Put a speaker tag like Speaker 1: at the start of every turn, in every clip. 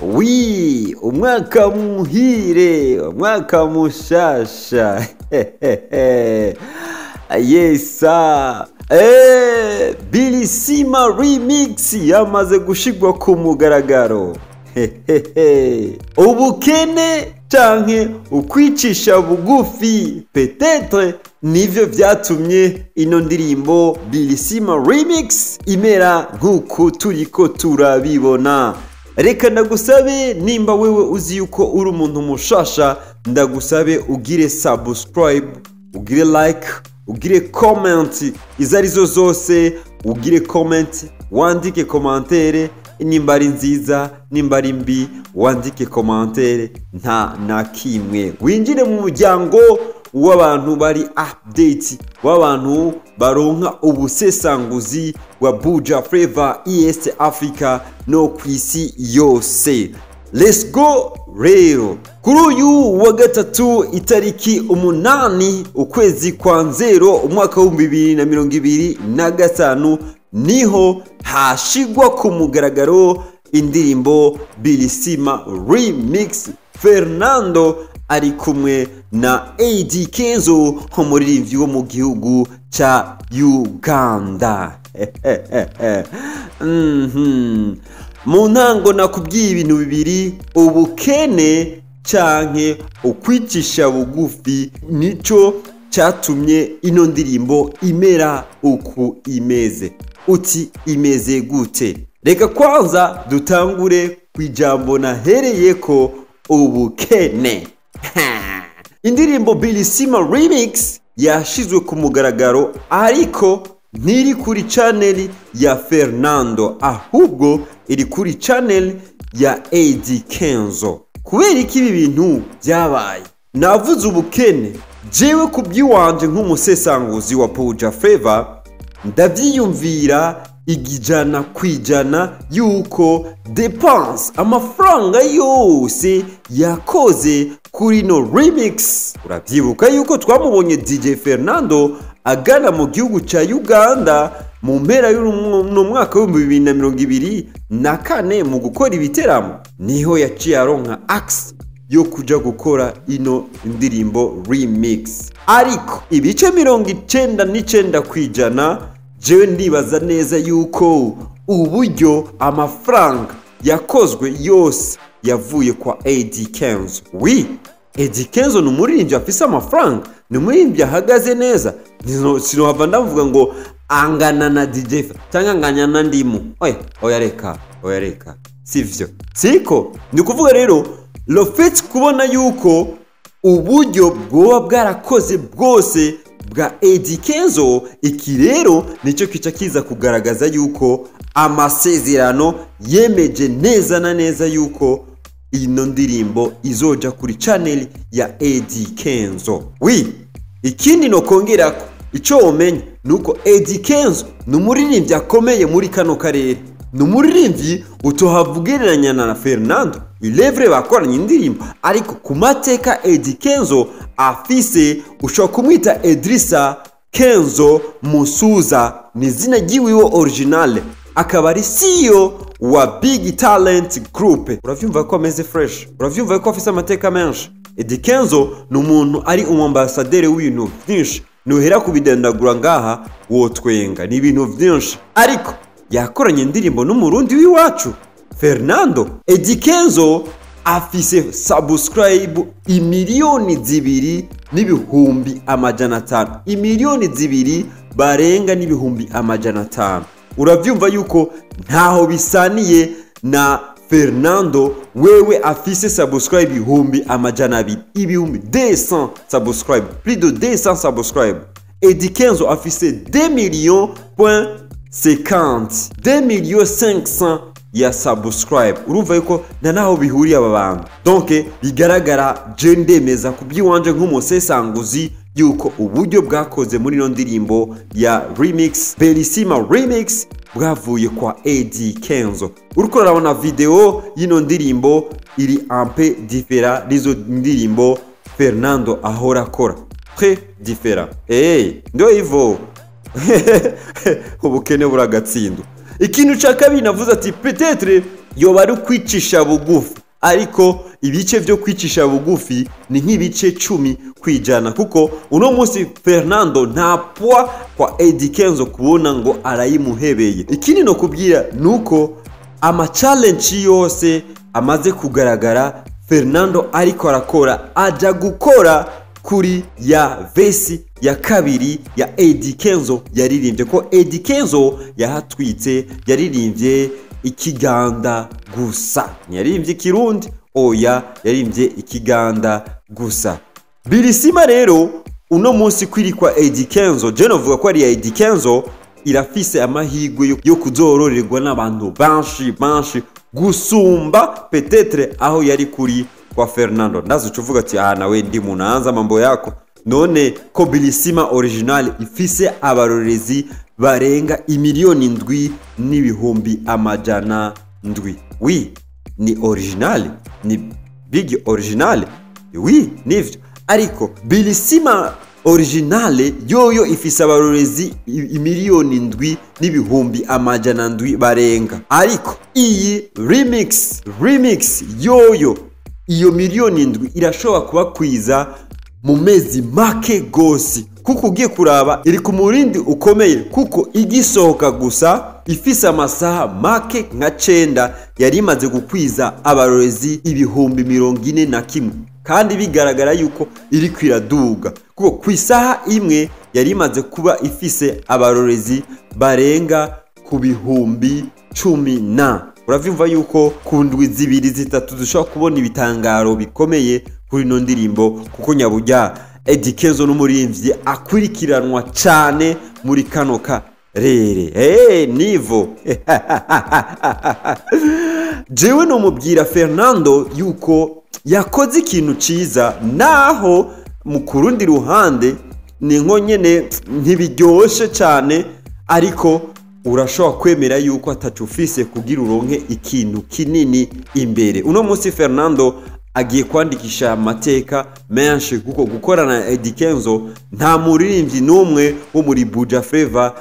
Speaker 1: Oui, umwaka muhire, umwaka mushasha. Yesa. Bilisima Remix yamaze gushigwa ku mugaragaro. Ubukene canke ukwicisha bugufi peut-être nivyo vyatumye ino ndirimbo Bilisima Remix imera nk'uko turiko turabibona. Reka ndagusabe, nimba wewe uzi yuko uri umuntu mushasha, ndagusabe ugire subscribe, ugire like, ugire comment izo arizo zose, ugire comment, wandike commentaire, nimba ari nziza, nimba ari mbi, wandike commentaire, nta na kimwe. Winjire mu muryango w'abantu bari update, w'abantu baronka ubusesanguzi wa Buja Flavor East Africa no kwisi yose. Let's go rero. Kuri uyu wa gatatu itariki 8 ukwezi kwa 0 umwaka wa 2025 niho hashigwa ku mugaragaro indirimbo Bilisima Remix. Fernando ari kumwe na Eddy Kenzo, umuririmbyi wo mu gihugu ca Uganda. Mu ntango nakubwiye ibintu bibiri, ubukene canke ukwicisha bugufi nico catumye ino ndirimbo imera uku imeze. Uti imeze gute? Reka kwanza dutangure kwijambo nahereyeko, ubukene. Indirimbo Bilisima Remix yashizwe ku mugaragaro, ariko ntiri kuri channel ya Fernando, ahubwo iri kuri channel ya Eddy Kenzo. Kubera iki ibi bintu byabaye? Navuze ubukene. Jewe kubyiwanje nk'umusesanguzi wa Buja Flavor ndavyiyumvira 100% yuko dépense, amafaranga yose yakoze kuri no remix. Urabyibuka yuko twamubonye DJ Fernando agana mu gihugu ca Uganda mu mpera y'uno mwaka w'ibihumbi bibiri na mirongo ibiri na kane mu gukora ibiteramo, niho yaciye aronka axe yo kuja gukora ino ndirimbo remix. Ariko ibice 99% jewe ndibaza neza yuko uburyo amafaranga yakozwe yose yavuye kwa Eddy Kenzo. Oui, Eddy Kenzo ni umuririmbyi afise amafaranga, ni umuririmbyi ahagaze neza. Sinohava ndavuga ngo angana na DJ cyangwa angana na Ndimu. Oya, oya reka, oya reka, sivyo. Siko ni kuvuga rero le fait kubona yuko uburyo bwoba bwarakoze bwose bwa Eddy Kenzo, iki rero nicyo kica kiza kugaragaza yuko amasezerano yemeje neza na neza yuko ino ndirimbo izoja kuri channel ya Eddy Kenzo. Oui, ikindi no kongerako ico womenya nuko Eddy Kenzo ni umuririmbyi akomeye muri kano karere, ni umuririmbyi utohavugereranya na Fernando. Ilevre bakoranye indirimbo, ariko ku mateka Eddy Kenzo afise, ushobora kumwita Edrisa Kenzo Musuza, ni izina ryiwiwe originale, akaba ari CEO wa Big Talent Group. Uravyumva ko ameze fresh, uravyumva ko afise amateka menshi. Eddy Kenzo ni umuntu ari umwambasaderi w'ibintu byinshi, nuhera kubidendagura ngaha wotwenga, ni ibintu byinshi. Ariko yakoranye indirimbo n'umurundi w'iwacu Fernando. Eddy Kenzo afise subscribe 2,500,000, 2,000,000 barenga n'ibihumbi amajana atanu. Uravyumva yuko ntaho bisaniye na Fernando, wewe afise subscribe 200,000, ibihumbi 200 subscribe, plus de 200 subscribe. Eddy Kenzo afise deux millions point cinquante, deux millions cinq cents ya subscribe. Urumva yuko nta naho bihuriye aba bantu. Donc bigaragara, je ndemeza kubyiwanje nk'umusesanguzi yuko uburyo bwakoze muri ino ndirimbo ya remix Belisima Remix bwavuye kwa Eddy Kenzo. Uriko urabona video y'ino ndirimbo iri un peu différent n'izo ndirimbo Fernando ahora akora, très différent. Ndio hivyo. Ubukene buragatsindwa. Ikintu ca kabiri navuze ati peut-être Yoba ari kwicisha bugufi, ariko ibice vyo kwicisha bugufi ni nk'ibice 10%, kuko uno munsi Fernando nta poids kwa Eddy Kenzo kubona ngo arayimuhebeye. Ikindi no kubwira nuko ama challenge yose amaze kugaragara Fernando ariko arakora, aja gukora kuri ya verse ya kabiri ya Eddy Kenzo yaririmbye, ko Eddy Kenzo yahatwitse, yaririmbye ikiganda gusa, ntiyaririmbye ikirundi, oya, yaririmbye ikiganda gusa. Bilisima rero uno munsi kwiri kwa Eddy Kenzo, je novuga ko ari ya Eddy Kenzo, irafise amahirwe yo kuzororerwa n'abantu banshi banshi gusumba peut-être aho yari kuri kwa Fernando. Ndazi ucuvuga ati ah, nawe ndi munaanza mambo yako. None ko Bilisima original ifise abarorezi barenga 7,700,000. Oui, ni original, ni big original. Oui, nivyo. Ariko Bilisima originale yoyo ifise abarorezi 7,700,000 barenga. Ariko iyi remix yoyo iyo 7,000,000 irashobora kubakwiza mu mezi make gose, kuko ugiye kuraba iri ku murindi ukomeye, kuko igisohoka gusa ifise amasaha make nka 9 yari imaze gukwiza abarorezi 41,000, kandi bigaragara yuko iri kwiraduga, kuko ku isaha imwe yari imaze kuba ifise abarorezi barenga ku 10,000. Uravyumva yuko ku ndwi zibiri zitatu dushobora kubona ibitangaro bikomeye kuri ino ndirimbo, kuko nyaburya Eddy Kenzo n'umuririmvyi akurikiranwa cane muri kano karere. Nivo jewe nomubwira Fernando yuko yakoze ikintu ciza, naho mu kurundi ruhande ni nko nyene ntibiryoshe cane, ariko urashobora kwemera yuko atacufise kugira uronke ikintu kinini imbere. Uno munsi Fernando agiye kwandikisha amateka menshi, kuko gukorana na Eddy Kenzo nta muririmbyi n'umwe wo muri Buja Flava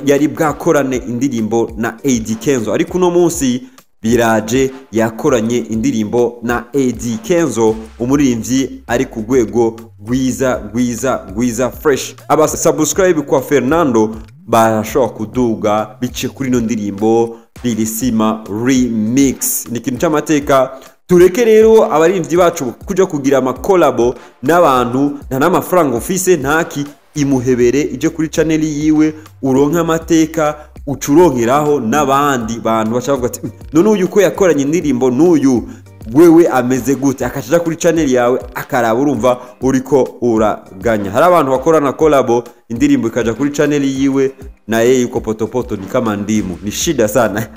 Speaker 1: yari bwakorane indirimbo na Eddy Kenzo, ariko uno munsi biraje yakoranye indirimbo na Eddy Kenzo, umuririmbyi ari ku rwego rwiza rwiza rwiza fresh. Aba subscribe kwa Fernando barashobora kuduga bice kuri ino ndirimbo Bilisima remix, ni ikintu cy'amateka. Tureke rero abarimvyi bacu kuja kugira amakolabo n'abantu nta n'amafaranga ufise ntaki, imuhebere ije kuri channel yiwe uronke amateka, ucuronkeraho n'abandi bantu bacavuga ati none uyu ko yakoranye indirimbo n'uyu wewe ameze gute, akaja kuri channel yawe akaraba, urumva uriko uraganya. Hari abantu bakorana collabo indirimbo ikaja kuri channel yiwe na yeye yuko potopoto ni kama ndimu, ni shida sana.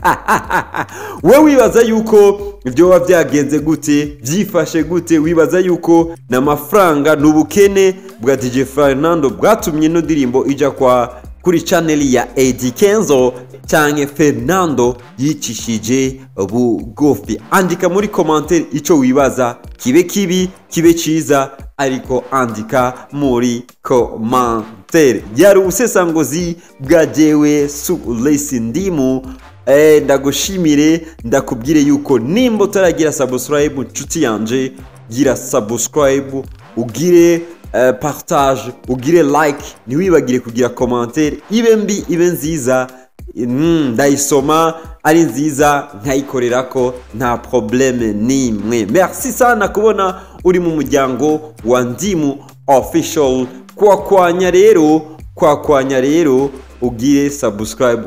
Speaker 1: We wibaza yuko ivyo biba vyagenze gute, vyifashe gute? Wibaza yuko na mafaranga n'ubukene bwa DJ Fernando bwatumye ino ndirimbo ija kwa kuri channel ya Eddy Kenzo, canke Fernando yicishije bugufi? Andika muri commentaire ico wibaza, kibe kibi kibe ciza, ariko andika muri commentaire. Yari ubusesanguzi bwa jewe Sulesi Ndimu. Ndagushimire, ndakubwire yuko nimba utaragira subscribe nshuti yanje, gira subscribe, ugire partage, ugire like, ntiwibagire kugira commentaire, ibe mbi ibe nziza, ndayisoma ari nziza nkayikorerako nta probleme nimwe. Merci sana kubona uri mu muryango wa Ndimu Official. Kwakwanya rero, ugire subscribe.